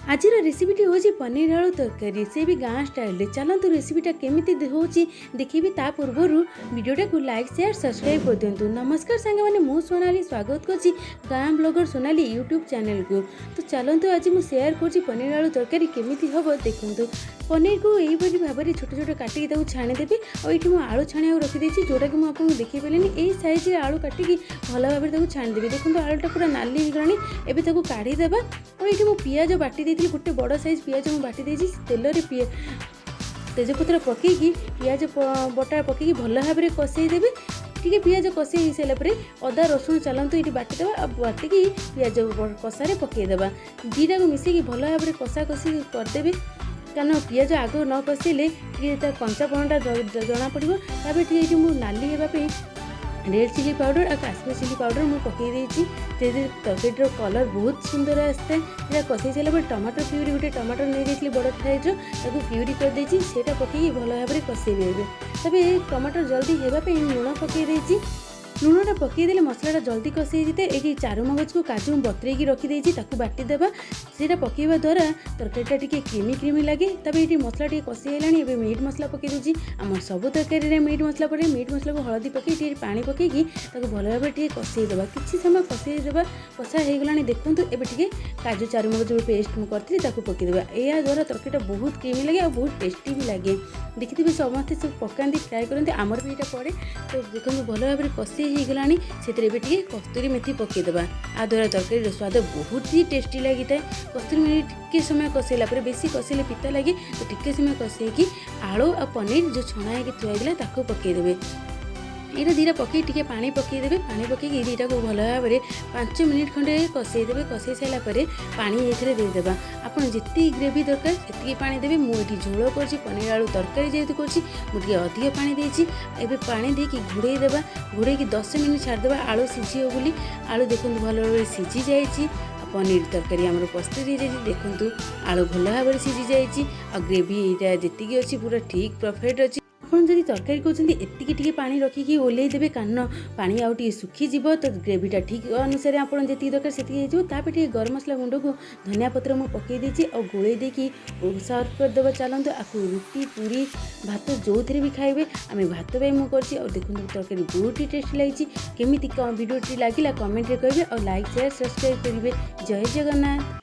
ଆଜିର ରେସିପିଟି ହେଉଛି ପନିର ଆଳୁ ତରକାରୀ, ସେ ବି ଗାଁ ଷ୍ଟାଇଲରେ। ଚାଲନ୍ତୁ, ରେସିପିଟା କେମିତି ହେଉଛି ଦେଖିବି। ତା ପୂର୍ବରୁ ଭିଡ଼ିଓଟାକୁ ଲାଇକ୍, ସେୟାର, ସବସ୍କ୍ରାଇବ୍ କରିଦିଅନ୍ତୁ। ନମସ୍କାର ସାଙ୍ଗମାନେ, ମୁଁ ସୋନାଲି ସ୍ୱାଗତ କରୁଛି ଗାଁ ବ୍ଲଗର ସୋନାଲି ୟୁଟ୍ୟୁବ୍ ଚ୍ୟାନେଲକୁ। ତ ଚାଲନ୍ତୁ, ଆଜି ମୁଁ ସେୟାର କରୁଛି ପନିର ଆଳୁ ତରକାରୀ କେମିତି ହେବ। ଦେଖନ୍ତୁ, ପନିରକୁ ଏହିପରି ଭାବରେ ଛୋଟ ଛୋଟ କାଟିକି ତାକୁ ଛାଣିଦେବି। ଆଉ ଏଇଠି ମୁଁ ଆଳୁ ଛାଣିବାକୁ ରଖିଦେଇଛି, ଯେଉଁଟାକି ମୁଁ ଆପଣଙ୍କୁ ଦେଖେଇ ପାରିଲିନି। ଏଇ ସାଇଜ୍ରେ ଆଳୁ କାଟିକି ଭଲ ଭାବରେ ତାକୁ ଛାଣିଦେବି। ଦେଖନ୍ତୁ, ଆଳୁଟା ପୁରା ନାଲି ହେଇଗଲାଣି, ଏବେ ତାକୁ କାଢ଼ିଦେବା। ଆଉ ଏଇଠି ମୁଁ ପିଆଜ ବାଟି ଦେଇଥିଲି, ଗୋଟେ ବଡ଼ ସାଇଜ୍ ପିଆଜ ମୁଁ ବାଟି ଦେଇଛି। ତେଲରେ ତେଜପତ୍ର ପକାଇକି, ପିଆଜ ବଟା ପକାଇକି ଭଲ ଭାବରେ କଷେଇ ଦେବେ। ଟିକେ ପିଆଜ କଷେଇ ହେଇସାରିଲା ପରେ ଅଦା ରସୁଣ ଚାଲନ୍ତୁ ଏଇଠି ବାଟିଦେବା ଆଉ ବାଟିକି ପିଆଜ କଷାରେ ପକାଇଦେବା। ଦୁଇଟାକୁ ମିଶେଇକି ଭଲ ଭାବରେ କଷା କଷି କରିଦେବେ, କାରଣ ପିଆଜ ଆଗ ନ କଷିଲେ ଟିକେ ତା କଞ୍ଚାପଣଟା ଜଣାପଡ଼ିବ। ତାପରେ ଟିକେ ଏଇଠି ମୁଁ ନାଲି ହେବା ପାଇଁ ରେଡ଼୍ ଚିଲି ପାଉଡ଼ର ଆଉ କାଶ୍ମୀର ଚିଲି ପାଉଡ଼ର ମୁଁ ପକାଇ ଦେଇଛି। ସେଥିରେ ତରକାରୀର କଲର୍ ବହୁତ ସୁନ୍ଦର ଆସିଥାଏ। ସେଇଟା କଷେଇ ସାରିଲା ପରେ ଟମାଟୋ ପ୍ୟୁରି, ଗୋଟେ ଟମାଟୋ ନେଇଯାଇଥିଲି ବଡ଼ ସାଇଜ୍ର, ତାକୁ ପ୍ୟୁରି କରିଦେଇଛି। ସେଇଟା ପକାଇକି ଭଲ ଭାବରେ କଷେଇବେ ଏବେ। ତେବେ ଟମାଟୋ ଜଲ୍ଦି ହେବା ପାଇଁ ଲୁଣ ପକାଇ ଦେଇଛି। ଲୁଣଟା ପକାଇଦେଲେ ମସଲାଟା ଜଲ୍ଦି କଷି ହେଇଯାଇଥାଏ। ଏଇଠି ଚାରୁମଗଜକୁ କାଜୁ ମୁଁ ବତୁରେଇକି ରଖିଦେଇଛି, ତାକୁ ବାଟିଦେବା। ସେଇଟା ପକାଇବା ଦ୍ୱାରା ତରକାରୀଟା ଟିକେ କ୍ରିମି କ୍ରିମି ଲାଗେ। ତାପରେ ଏଇଠି ମସଲା ଟିକେ କଷି ହେଲାଣି, ଏବେ ମିଟ୍ ମସଲା ପକାଇ ଦେଉଛି। ଆମର ସବୁ ତରକାରୀରେ ମିଟ୍ ମସଲା ପଡ଼େ। ମିଟ୍ ମସଲାକୁ ହଳଦୀ ପକାଇ, ଟିକେ ପାଣି ପକାଇକି ତାକୁ ଭଲ ଭାବରେ ଟିକେ କଷେଇଦେବା। କିଛି ସମୟ କଷେଇଦେବା। କଷା ହେଇଗଲାଣି ଦେଖନ୍ତୁ। ଏବେ ଟିକେ କାଜୁ ଚାରୁମଗଜ ଯେଉଁ ପେଷ୍ଟ ମୁଁ କରିଥିଲି, ତାକୁ ପକାଇଦେବା। ଏହାଦ୍ୱାରା ତରକାରୀଟା ବହୁତ କ୍ରିମି ଲାଗେ ଆଉ ବହୁତ ଟେଷ୍ଟି ବି ଲାଗେ। ଦେଖିଥିବେ, ସମସ୍ତେ ସବୁ ପକାନ୍ତି, ଟ୍ରାଏ କରନ୍ତି, ଆମର ବି ଏଇଟା ପଡ଼େ। ତ ଦେଖନ୍ତୁ, ଭଲ ଭାବରେ କଷି ହେଇଗଲାଣି। ସେଥିରେ ଏବେ ଟିକେ କସ୍ତୁରୀ ମେଥି ପକାଇଦେବା। ଆ ଦ୍ୱାରା ତରକାରୀର ସ୍ୱାଦ ବହୁତ ହି ଟେଷ୍ଟି ଲାଗିଥାଏ। କସ୍ତୁରୀ ମେଥି ଟିକେ ସମୟ କଷେଇଲା ପରେ, ବେଶୀ କଷେଇଲେ ପିତା ଲାଗେ, ତ ଟିକେ ସମୟ କଷେଇକି ଆଳୁ ଆଉ ପନିର ଯେଉଁ ଛଣା ହେଇକି ଥୁଆ ହେଇଥିଲା, ତାକୁ ପକାଇଦେବେ। ଏଇଟା ଦୁଇଟା ପକାଇ ଟିକେ ପାଣି ପକାଇଦେବେ। ପାଣି ପକାଇକି ଦୁଇଟାକୁ ଭଲ ଭାବରେ 5 ମିନିଟ୍ ଖଣ୍ଡେ କଷେଇଦେବେ। କଷେଇ ସାରିଲା ପରେ ପାଣି ଏଥିରେ ଦେଇଦେବା। ଆପଣ ଯେତିକି ଗ୍ରେଭି ଦରକାର, ସେତିକି ପାଣି ଦେବେ। ମୁଁ ଏଠି ଝୋଳ କରୁଛି, ପନିର ଆଳୁ ତରକାରୀ ଯେହେତୁ କରୁଛି, ମୁଁ ଟିକେ ଅଧିକ ପାଣି ଦେଇଛି। ଏବେ ପାଣି ଦେଇକି ଘୋଡ଼େଇ ଦେବା। ଘୋଡ଼େଇକି 10 ମିନିଟ୍ ଛାଡ଼ିଦେବା, ଆଳୁ ସିଝିବ ବୋଲି। ଆଳୁ ଦେଖନ୍ତୁ, ଭଲ ଭାବରେ ସିଝି ଯାଇଛି ଆଉ ପନିର ତରକାରୀ ଆମର ପ୍ରସ୍ତୁତ ହେଇଯାଇଛି। ଦେଖନ୍ତୁ, ଆଳୁ ଭଲ ଭାବରେ ସିଝି ଯାଇଛି ଆଉ ଗ୍ରେଭି ଏଇଟା ଯେତିକି ଅଛି, ପୁରା ଠିକ୍ ପରଫେକ୍ଟ ଅଛି। ଆପଣ ଯଦି ତରକାରୀ କରୁଛନ୍ତି, ଏତିକି ଟିକେ ପାଣି ରଖିକି ଓହ୍ଲେଇ ଦେବେ, କାରଣ ପାଣି ଆଉ ଟିକେ ଶୁଖିଯିବ। ତ ଗ୍ରେଭିଟା ଠିକ୍ ଅନୁସାରେ ଆପଣ ଯେତିକି ଦରକାର ସେତିକି ହେଇଯିବ। ତାପରେ ଟିକେ ଗରମ ମସଲା ଗୁଣ୍ଡକୁ ଧନିଆ ପତ୍ର ମୁଁ ପକାଇ ଦେଇଛି ଆଉ ଗୋଳେଇ ଦେଇକି ସର୍ଭ କରିଦେବା। ଚାଲନ୍ତୁ, ଆକୁ ରୁଟି, ପୁରୀ, ଭାତ ଯେଉଁଥିରେ ବି ଖାଇବେ। ଆମେ ଭାତ ପାଇଁ ମୁଁ କରିଛି। ଆଉ ଦେଖନ୍ତୁ, ତରକାରୀ ବହୁତ ହି ଟେଷ୍ଟି ଲାଗିଛି। କେମିତି କ'ଣ ଭିଡ଼ିଓଟି ଲାଗିଲା, କମେଣ୍ଟରେ କହିବେ ଆଉ ଲାଇକ୍, ସେୟାର, ସବସ୍କ୍ରାଇବ୍ କରିବେ। ଜୟ ଜଗନ୍ନାଥ।